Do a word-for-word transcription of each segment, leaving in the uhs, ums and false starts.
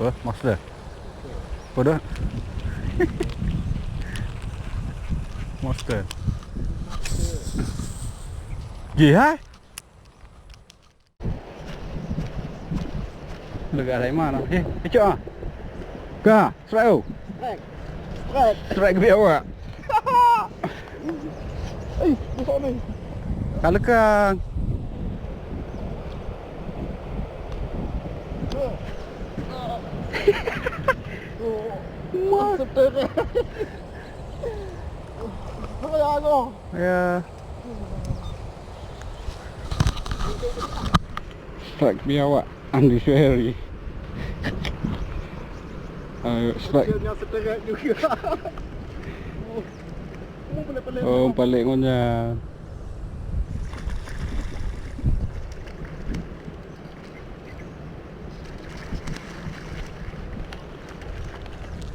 Apa? Monster? Apa dah? Monster. Jih, hai? Lega lain mana? Eh, eh, cok ah. Ka, strike oh. Strike. Strike. Strike biawak. Eh, besar ni. Ka lekang. Monster. Ya. Strike biawak Andi Suheri. Ayo, strike. Hasilnya sederek juga. Oh, balik ngon nyan.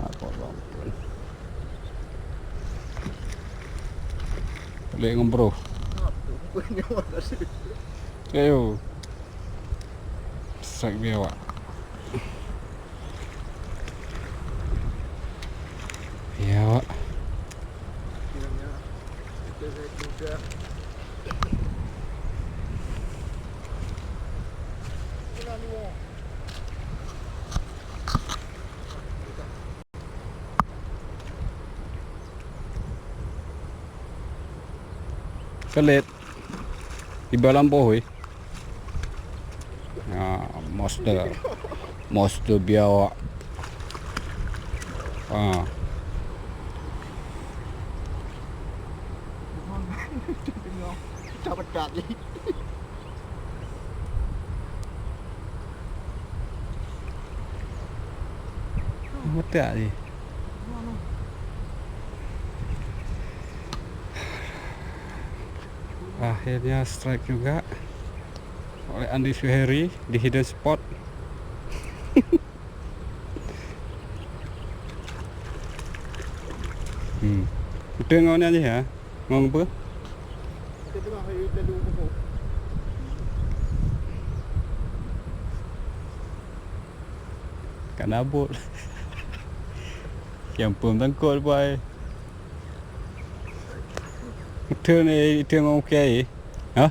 Apa lom? Boleh ngobrol. Ayo. Strike biawak. Biawak. Kelet. Iba lampôh weh. Ya, monster. Monster biawak. Ah. Pecah-pecah ni. Meutak jih. Akhirnya strike juga oleh Andi Suheri di hidden spot. Hmm. Betul ngon ni aja ya. Ngon apa? Ka nabot. Yang pun tangkot pai. Itu ni, itu ngon ukai. Ha?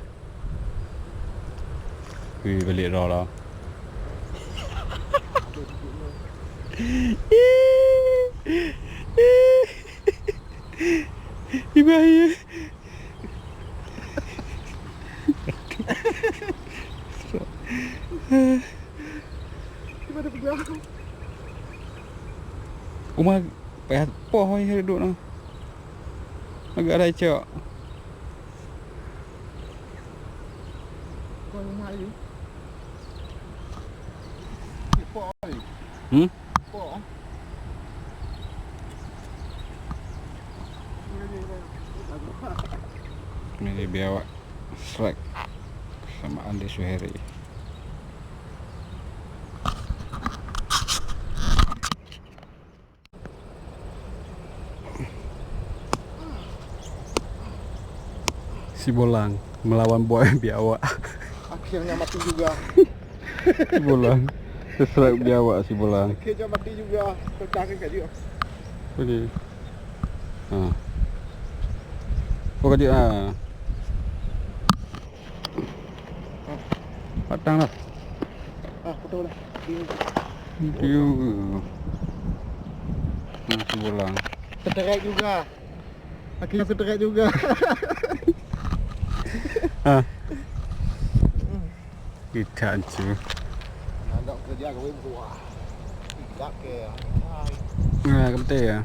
Wih, balik roh lah. Ibai. Uma payah poh hai duduk na. Agak ada cok. Hmm? Ini biawak strike sama Andi Suheri. Sibolang melawan boy biawak. Akhirnya mati juga. Sibolang. Seserak biawak Sibolang. Akhirnya mati juga. Pecahkan kat dia. Boleh. Ha. Oh, kat dia. Ha. Patang lah. Ah, betul lah. Dia. Nah, Sibolang. Seterak juga. Akhirnya seterak juga. Ah. Kita hancur. Nak kerja kau buah. Tidak ke. Nah, kau betul ya.